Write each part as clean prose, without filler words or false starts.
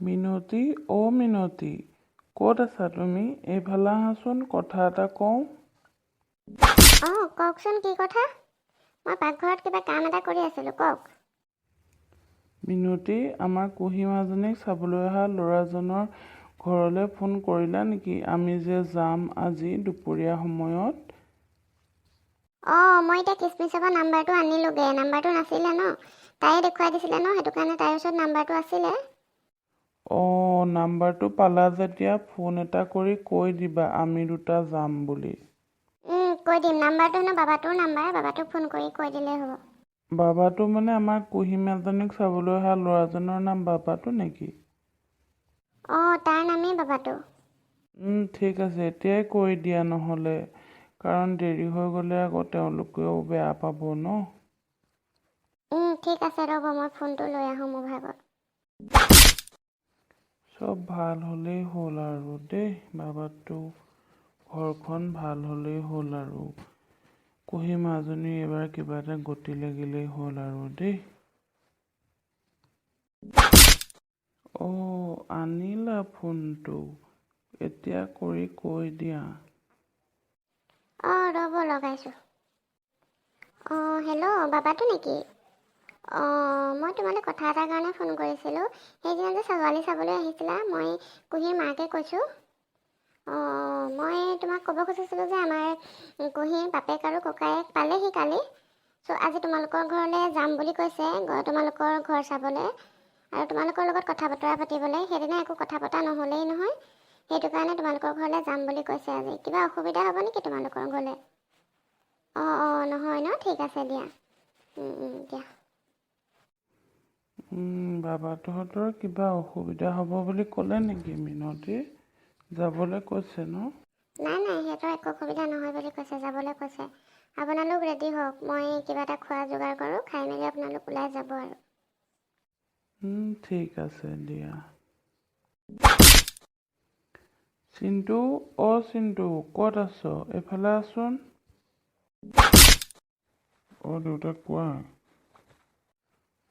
মিনতি, অ' মিনতি, ক'ত আছা তুমি? এইফালে আহাচোন, কথা এটা কওঁ। অঁ, কওকচোন, কি কথা? মই পাকঘৰত কিবা কাম এটা কৰি আছিলোঁ, কওক। মিনতি, আমাৰ কুঁহিমাজনীক চাবলৈ অহা ল'ৰাজনৰ ঘৰলৈ ফোন কৰিলা নেকি? আমি যে যাম আজি দুপৰীয়া সময়ত। অঁ, মই এতিয়া কিচমিচৰ পৰা নাম্বাৰটো আনিলোগৈ। নাম্বাৰটো নাছিলে ন, তায়ে দেখুৱাই দিছিলে ন, সেইটো কাৰণে তাইৰ ওচৰত নাম্বাৰটো আছিলে। অঁ, নাম্বাৰটো পালা যেতিয়া ফোন এটা কৰি কৈ দিবা আমি দুটা যাম বুলি। কৈ দিম। নাম্বাৰটো হেনো বাবাটোৰ নাম্বাৰ, বাবাটোক ফোন কৰি কৈ দিলেই হ'ব। বাবাটো মানে আমাৰ কুঁহিমাজনীক চাবলৈ অহা ল'ৰাজনৰ নাম বাবাটো নেকি? অঁ, তাৰ নামেই বাবাটো। ঠিক আছে, এতিয়াই কৈ দিয়া নহ'লে, কাৰণ দেৰি হৈ গ'লে আকৌ তেওঁলোকেও বেয়া পাব ন। ঠিক আছে, ৰ'ব, মই ফোনটো লৈ আহোঁ মোৰ ভাগৰ। চব ভাল হ'লেই হ'ল আৰু দেই। বাবাটো ঘৰখন ভাল হ'লেই হ'ল আৰু কুঁহি মাজনী এইবাৰ কিবা এটা গতি লাগিলেই হ'ল আৰু দেই। অঁ, আনিলা ফোনটো, এতিয়া কৰি কৈ দিয়া। অঁ, ৰ'ব, লগাইছোঁ। অঁ, হেল্ল', বাবাটো নেকি? অঁ, মই তোমালৈ কথা এটাৰ কাৰণে ফোন কৰিছিলোঁ। সেইদিনা যে ছোৱালী চাবলৈ আহিছিলা, মই কুঁহিৰ মাকে কৈছোঁ। অঁ, মই তোমাক ক'ব খুজিছিলোঁ যে আমাৰ কুঁহিৰ বাপেক আৰু ককায়েক পালেহি কালি। চ' আজি তোমালোকৰ ঘৰলৈ যাম বুলি কৈছে, তোমালোকৰ ঘৰ চাবলৈ আৰু তোমালোকৰ লগত কথা বতৰা পাতিবলৈ। সেইদিনা একো কথা পতা নহ'লেই নহয়, সেইটো কাৰণে তোমালোকৰ ঘৰলৈ যাম বুলি কৈছে আজি। কিবা অসুবিধা হ'ব নেকি তোমালোকৰ গ'লে? অঁ অঁ, নহয় ন? ঠিক আছে দিয়া। দিয়া। বাবাটোহঁতৰ কিবা অসুবিধা হ'ব বুলি ক'লে নেকি মিনতি? যাবলৈ কৈছে ন? নাই নাই, সিহঁতৰ একো অসুবিধা নহয় বুলি কৈছে, যাবলৈ কৈছে। আপোনালোক ৰেডি হওক, মই কিবা এটা খোৱা যোগাৰ কৰোঁ, খাই মেলি আপোনালোক ওলাই যাব আৰু। ঠিক আছে দিয়া। চিণ্টু, অ' চিণ্টু, ক'ত আছ? এইফালে আহচোন। অঁ দেউতা, কোৱা।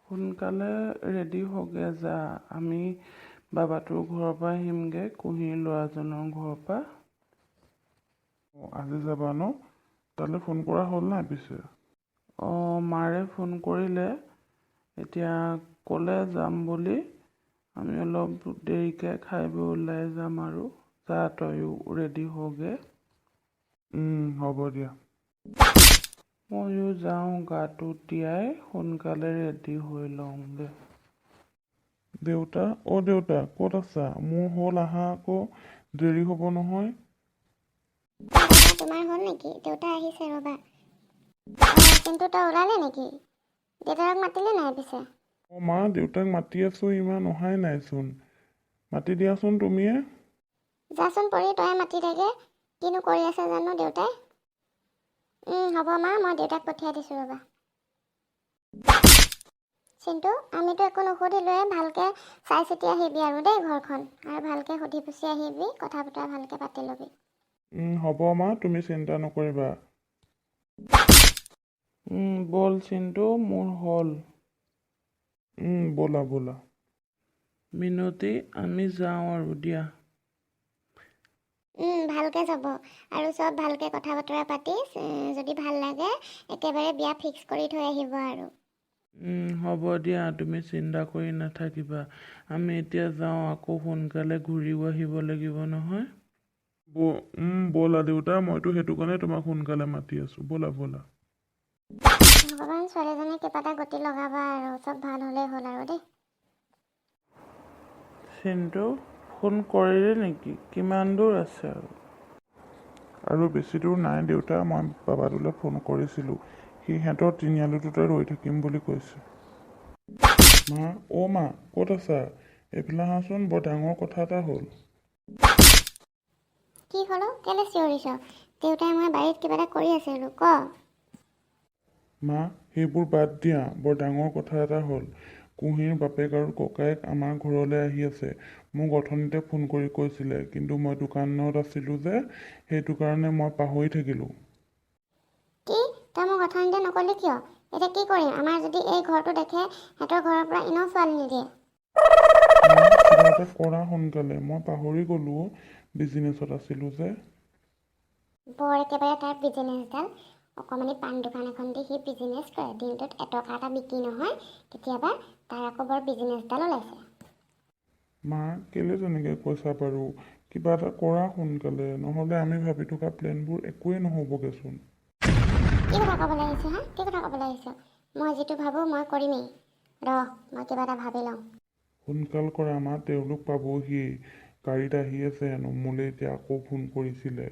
সোনকালে ৰেডি হওঁগৈ যা, আমি বাবাটোৰ ঘৰৰ পৰা আহিমগৈ, কুঁহিৰ ল'ৰাজনৰ ঘৰৰ পৰা। অঁ, আজি যাবা ন? তালৈ ফোন কৰা হ'ল নাই পিছে? অঁ, মাৰে ফোন কৰিলে, এতিয়া ক'লে যাম বুলি। আমি অলপ দেৰিকৈ খাই বৈ ওলাই যাম আৰু। যা, তয়ো ৰেডি হওঁগৈ। হ'ব দিয়া। ময়ো যাওঁ, গাটো তিয়াই সোনকালে ৰেডি হৈ লওঁগৈ। দেউতা, অ' দেউতা, ক'ত আছা? মোৰ হ'ল, আহা আকৌ, দেৰি হ'ব নহয়। অঁ বাবা, তোমাৰ হ'ল নেকি? দেউতা আহিছে, ৰ'বা। অঁ চিণ্টু, তই ওলালি নেকি? দেউতাক মাতিলি নাই পিছে? অঁ মা, দেউতাক মাতি আছোঁ, ইমান অহাই নাইচোন। মাতি দিয়াচোন তুমিয়ে। যাচোন পৰি, তই মাতি দেগে। কিনো কৰি আছে জানো দেউতাই। হ'ব মা, মই দেউতাক পঠিয়াই দিছোঁ, ৰ'বা। চিণ্টু, আমিতো একো নুসুধিলোৱে, ভালকৈ চাই চিতি আহিবি আৰু দেই ঘৰখন, আৰু ভালকৈ সুধি পুচি আহিবি, কথা বতৰা ভালকৈ পাতি ল'বি। হ'ব মা, তুমি চিন্তা নকৰিবা। ব'ল চিণ্টু, মোৰ হ'ল। ব'লা ব'লা। মিনতি, আমি যাওঁ আৰু দিয়া। ভালকৈ যাব আৰু চব ভালকৈ কথা বতৰা পাতি যদি ভাল লাগে একেবাৰে বিয়া ফিক্স কৰি থৈ আহিব আৰু। হ'ব দিয়া, তুমি চিন্তা কৰি নাথাকিবা। আমি এতিয়া যাওঁ, আকৌ সোনকালে ঘূৰিও আহিব লাগিব নহয়। ব'লা দেউতা, মইতো সেইটো কাৰণে তোমাক সোনকালে মাতি আছোঁ। ব'লা ব'লা। ভগৱান, ছোৱালীজনী কিবা এটা গতি লগাবা আৰু, চব ভাল হ'লেই হ'ল আৰু দেই। চিণ্টু, ফোন কৰিলি নেকি? কিমান দূৰ আছে আৰু? আৰু বেছি দূৰ নাই দেউতা। মই বাবাটোলৈ ফোন কৰিছিলোঁ, সি সিহঁতৰ তিনিআলিটোতে ৰৈ থাকিম বুলি কৈছে। মা, অ' মা, ক'ত আছা? এইফালে আহাচোন, বৰ ডাঙৰ কথা এটা হ'ল। কি হ'ল অ'? কেলৈ চিঞৰিছ? দেউতাই মই বাৰীত কিবা এটা কৰি আছিলোঁ, ক। মা, সেইবোৰ বাদ দিয়া, বৰ ডাঙৰ কথা এটা হ'ল। কুঁহিৰ বাপেক আৰু ককায়েক আমাৰ ঘৰলৈ আহি আছে। মোক অথনিতে ফোন কৰি কৈছিলে, কিন্তু মই দোকানত আছিলোঁ যে, সেইটো কাৰণে মই পাহৰি থাকিলোঁ। কি? তই মোক অথনিতে নকলি কিয়? এতিয়া কি কৰিম? আমাৰ যদি এই ঘৰটো দেখে, সিহঁতৰ ঘৰৰ পৰা এনেও ছোৱালী নিদিয়ে। মা, কিবা এটা কৰা সোনকালে, মই পাহৰি গ'লোঁ অ', বিজনেছত আছিলোঁ যে। বৰ একেবাৰে তাৰ বিজনেছডাল। অকণমানি পাণ দোকান এখন দি সি বিজনেছ কৰে। দিনটোত এটকা এটা বিক্ৰী নহয় কেতিয়াবা, তাৰ আকৌ বৰ বিজনেছডাল ওলাইছে। মা, কেলৈ তেনেকৈ কৈছা বাৰু? কিবা এটা কৰা সোনকালে, নহ'লে আমি ভাবি থকা প্লেনবোৰ একোৱেই নহ'বগৈচোন। কি কথা ক'বলৈ আহিছ হা? কি কথা ক'বলৈ আহিছ? মই যিটো ভাবোঁ মই কৰিমেই। ৰহ, মই কিবা এটা ভাবি লওঁ। সোনকাল কৰা মা, তেওঁলোক পাবহিয়েই, গাড়ীত আহি আছে হেনো। মোলৈ এতিয়া আকৌ ফোন কৰিছিলে।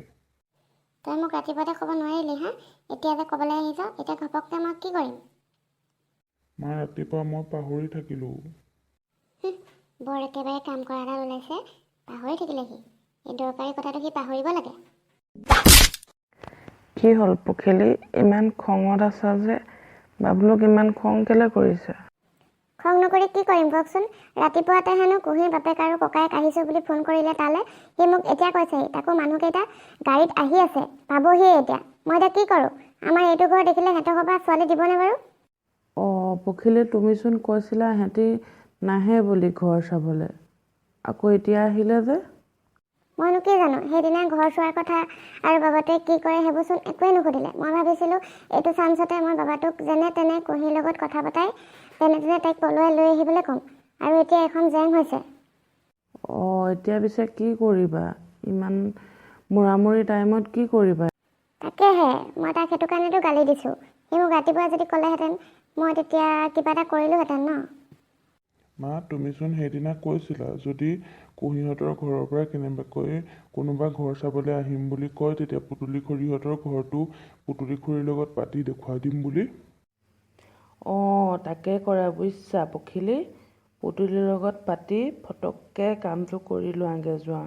তই মোক ৰাতিপুৱাতে ক'ব নোৱাৰিলি হা? এতিয়া যে ক'বলৈ আহিছ, এতিয়া ঘপককৈ মই কি কৰিম? মা, ৰাতিপুৱা মই পাহৰি থাকিলোঁ। বৰ একেবাৰে কাম কৰা এডাল ওলাইছে। পাহৰি থাকিলে সি। এই দৰকাৰী কথাটো সি পাহৰিব লাগে। কি হ'ল পখিলী, ইমান খঙত আছা যে? বাবলুক ইমান খং কেলৈ কৰিছা? খং নকৰি কি কৰিম কওকচোন? ৰাতিপুৱাতে হেনো কুঁহিৰ বাপেক আৰু ককায়েক আহিছোঁ বুলি ফোন কৰিলে তালৈ। সি মোক এতিয়া কৈছেহি, তাকো মানুহকেইটা গাড়ীত আহি আছে, পাবহিয়ে এতিয়া। মই এতিয়া কি কৰোঁ? আমাৰ এইটো ঘৰ দেখিলে সিহঁতৰ ঘৰৰ পৰা ছোৱালী দিবনে বাৰু? অঁ পখিলী, তুমিচোন কৈছিলা সিহঁতি নাহে বুলি ঘৰ চাবলৈ, আকৌ এতিয়া আহিলে যে? মইনো কি জানো? সেইদিনা ঘৰ চোৱাৰ কথা আৰু বাবাটোৱে কি কৰে সেইবোৰচোন একোৱেই নুসুধিলে। মই ভাবিছিলোঁ এইটো চান্সতে মই বাবাটোক যেনে তেনে কুঁহিৰ লগত কথা পতাই যেনে তেনে তাইক পলুৱাই লৈ আহিবলৈ ক'ম, আৰু এতিয়া এখন জেং হৈছে। অঁ, এতিয়া পিছে কি কৰিবা? ইমান মূৰামূৰি টাইমত কি কৰিবা? তাকেহে, মই তাক সেইটো কাৰণেতো গালি দিছোঁ। সি মোক ৰাতিপুৱা যদি ক'লেহেঁতেন, মই তেতিয়া কিবা এটা কৰিলোহেঁতেন ন। মা, তুমিচোন সেইদিনা কৈছিলা, যদি কুঁহিহঁতৰ ঘৰৰ পৰা কেনেবাকৈ কোনোবা ঘৰ চাবলৈ আহিম বুলি কয়, তেতিয়া পুতুলি খুৰীহঁতৰ ঘৰটো পুতুলি খুৰীৰ লগত পাতি দেখুৱাই দিম বুলি। অঁ, তাকে কৰা বুজিছা পখিলী, পুতুলিৰ লগত পাতি ফটককৈ কামটো কৰি লোৱাগৈ যোৱা।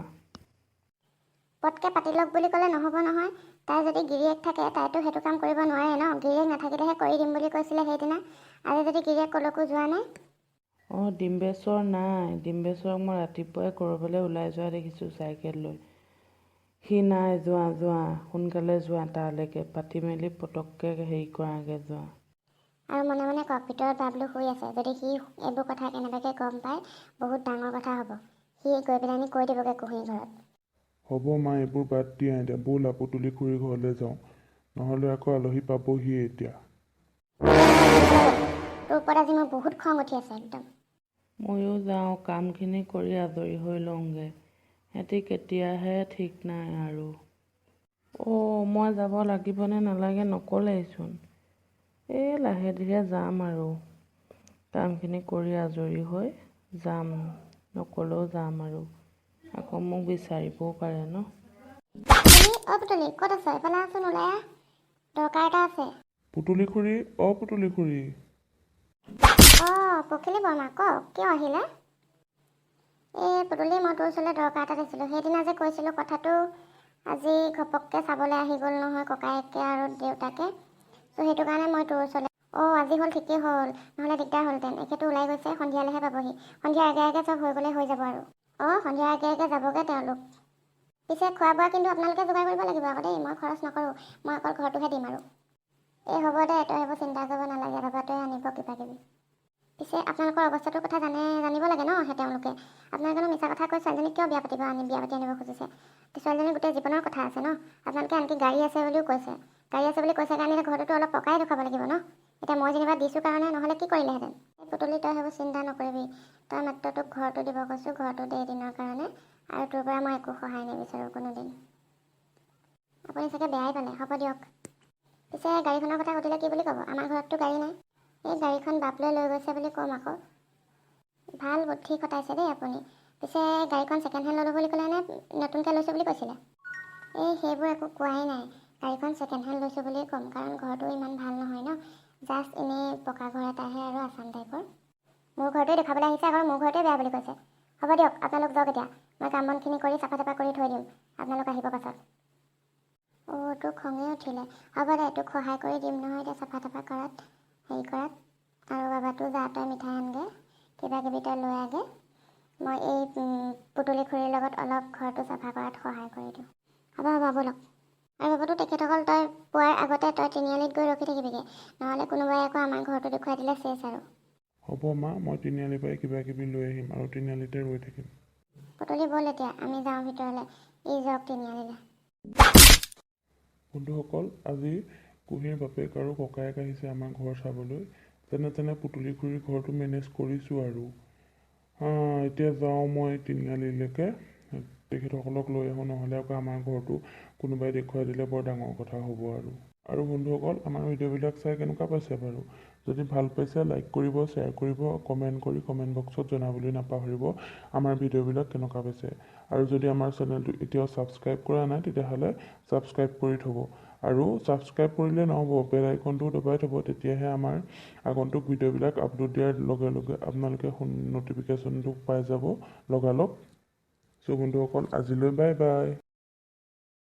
পটকৈ পাতি লওক বুলি ক'লে নহ'ব নহয়। তাই যদি গিৰিয়েক থাকে, তাইতো সেইটো কাম কৰিব নোৱাৰে ন। গিৰিয়েক নাথাকিলেহে কৰি দিম বুলি কৈছিলে সেইদিনা। আজি যদি গিৰিয়েক ক'লৈকো যোৱা নাই। অঁ, ডিম্বেশ্বৰ নাই। ডিম্বেশ্বৰক মই ৰাতিপুৱাই ক'ৰবালৈ ওলাই যোৱা দেখিছোঁ চাইকেল লৈ। সি নাই। যোৱা যোৱা, সোনকালে যোৱা তালৈকে, পাতি মেলি পটককৈ হেৰি কৰাগৈ যোৱা। আৰু মনে মনে কওক, ভিতৰত বাবলু শুই আছে। যদি সি এইবোৰ কথা কেনেবাকৈ গম পায়, বহুত ডাঙৰ কথা হ'ব। সি গৈ পেলাইনি কৈ দিবগৈ কুঁহিৰ ঘৰত। হ'ব মা, এইবোৰ বাদ দিয়া এতিয়া, ব'লা পুতুলি খুৰীৰ ঘৰলৈ যাওঁ, নহ'লে আকৌ আলহী পাবহিয়ে এতিয়া। তোৰ ওপৰত আজি মোৰ বহুত খং উঠি আছে একদম। ময়ো যাওঁ, কামখিনি কৰি আজৰি হৈ লওঁগৈ। সিহঁতি কেতিয়া আহে ঠিক নাই আৰু। অঁ, মই যাব লাগিবনে নালাগে নক'লেইচোন। এই লাহে ধীৰে যাম আৰু, কামখিনি কৰি আজৰি হৈ যাম। নক'লেও যাম আৰু, আকৌ মোক বিচাৰিবও পাৰে ন। পুতুলি, অ' পুতুলি, ক'ত আছ? এইফালে আহচোন, ওলাই আহ, দৰকাৰ এটা আছে। পুতুলি খুৰী, অ' পুতুলি খুৰী। অঁ পখিলী বৰ্মা, কওক, কিয় আহিলে? এই পুতুলি, মই তোৰ ওচৰলৈ দৰকাৰ এটাত আহিছিলোঁ। সেইদিনা যে কৈছিলোঁ কথাটো, আজি ঘপককৈ চাবলৈ আহি গ'ল নহয় ককায়েকে আৰু দেউতাকে। চ' সেইটো কাৰণে মই তোৰ ওচৰলৈ। অঁ, আজি হ'ল, ঠিকেই হ'ল, নহ'লে দিগদাৰ হ'লহেঁতেন। এখেতো ওলাই গৈছে, সন্ধিয়ালৈহে পাবহি। সন্ধিয়াৰ আগে আগে চব হৈ গ'লে হৈ যাব আৰু। অঁ, সন্ধিয়াৰ আগে আগে যাবগৈ তেওঁলোক। পিছে খোৱা বোৱা কিন্তু আপোনালোকে যোগাৰ কৰিব লাগিব আকৌ দেই, মই খৰচ নকৰোঁ। মই অকল ঘৰটোহে দিম আৰু। এই হ'ব দে, তই সেইবোৰ চিন্তা কৰিব নালাগে, বাবাটোৱে আনিব কিবা কিবি। পিছে আপোনালোকৰ অৱস্থাটোৰ কথা জানে, জানিব লাগে ন সেই তেওঁলোকে। আপোনালোকেনো মিছা কথা কৈ ছোৱালীজনীক কিয় বিয়া পাতিব আনি বিয়া পাতি আনিব খুজিছে? ছোৱালীজনীৰ গোটেই জীৱনৰ কথা আছে ন। আপোনালোকে আনকি গাড়ী আছে বুলিও কৈছে। গাড়ী আছে বুলি কৈছে কাৰণে এতিয়া ঘৰটোতো অলপ পকাই দেখুৱাব লাগিব ন। এতিয়া মই যেনিবা দিছোঁ কাৰণে, নহ'লে কি কৰিলেহেঁতেন? এই পুতুলি, তই সেইবোৰ চিন্তা নকৰিবি। তই মাত্ৰ তোক ঘৰটো দিব কৈছোঁ, ঘৰটো দে এদিনৰ কাৰণে। আৰু তোৰ পৰা মই একো সহায় নিবিচাৰোঁ কোনোদিন। আপুনি চাগে বেয়াই পালে, হ'ব দিয়ক। পিছে গাড়ীখনৰ কথা সুধিলে কি বুলি ক'ব? আমাৰ ঘৰততো গাড়ী নাই। এই গাড়ীখন বাপলৈ লৈ গৈছে বুলি ক'ম আকৌ। ভাল বুদ্ধি খটাইছে দেই আপুনি। পিছে গাড়ীখন ছেকেণ্ড হেণ্ড ল'লোঁ বুলি ক'লে নে নতুনকৈ লৈছোঁ বুলি কৈছিলে? এই সেইবোৰ একো কোৱাই নাই। গাড়ীখন ছেকেণ্ড হেণ্ড লৈছোঁ বুলিয়ে ক'ম, কাৰণ ঘৰটো ইমান ভাল নহয় ন। জাষ্ট এনেই পকা ঘৰ এটাহে আৰু আছাম টাইপৰ। মোৰ ঘৰটোৱে দেখাবলৈ আহিছে আকৌ মোৰ ঘৰটোৱে বেয়া বুলি কৈছে। হ'ব দিয়ক, আপোনালোক যাওক এতিয়া। মই কাম বনখিনি কৰি চাফা তাফা কৰি থৈ দিম, আপোনালোক আহিব পাছত। অ' তোৰ খঙেই উঠিলে। হ'ব দে, তোক সহায় কৰি দিম নহয় এতিয়া চাফা তাফা কৰাত, হেৰি কৰাত। আৰু বাবাটো যা, তই মিঠাই আনগৈ, কিবা কিবি তই লৈ আহগে। মই এই পুতুলি খুৰীৰ লগত অলপ ঘৰটো চাফা কৰাত সহায় কৰি দিওঁ। হ'ব হ'ব, ব'লক। আৰু বাবাটো, তেখেতসকল তই পোৱাৰ আগতে তই তিনিআলিত গৈ ৰখি থাকিবিগৈ, নহ'লে কোনোবাই আকৌ আমাৰ ঘৰটো দেখুৱাই দিলে চেচ আৰু। হ'ব মা, মই তিনিআলিৰ পৰাই কিবা কিবি লৈ আহিম আৰু তিনিআলিতে ৰৈ থাকিম। পুতলি, ব'ল এতিয়া আমি যাওঁ ভিতৰলৈ, ই যাওক তিনিআলিলৈ। বন্ধুসকল, আজি কুঁহিৰ বাপেক আৰু ককায়েক আহিছে আমাৰ ঘৰ চাবলৈ। যেনে তেনে পুতুলি খুৰীৰ ঘৰটো মেনেজ কৰিছোঁ আৰু এতিয়া যাওঁ মই তিনিআলিলৈকে, তেখেতসকলক লৈ আহোঁ, নহ'লে আকৌ আমাৰ ঘৰটো কোনোবাই দেখুৱাই দিলে বৰ ডাঙৰ কথা হ'ব। আৰু বন্ধুসকল, আমাৰ ভিডিঅ'বিলাক চাই কেনেকুৱা পাইছে বাৰু? যদি ভাল পাইছে, লাইক কৰিব, শ্বেয়াৰ কৰিব, কমেণ্ট কৰি কমেণ্ট বক্সত জনাবলৈ নাপাহৰিব আমাৰ ভিডিঅ'বিলাক কেনেকুৱা পাইছে। আৰু যদি আমাৰ চেনেলটো এতিয়াও ছাবস্ক্ৰাইব কৰা নাই, তেতিয়াহ'লে ছাবস্ক্ৰাইব কৰি থ'ব। আৰু ছাবস্ক্ৰাইব কৰিলে নহ'ব, বেল আইকনটোও দবাই থ'ব, তেতিয়াহে আমাৰ আগন্তুক ভিডিঅ'বিলাক আপলোড দিয়াৰ লগে লগে আপোনালোকে ন'টিফিকেশ্যনটো পাই যাব লগালগ। চ' বন্ধুসকল, আজিলৈ বাই বাই।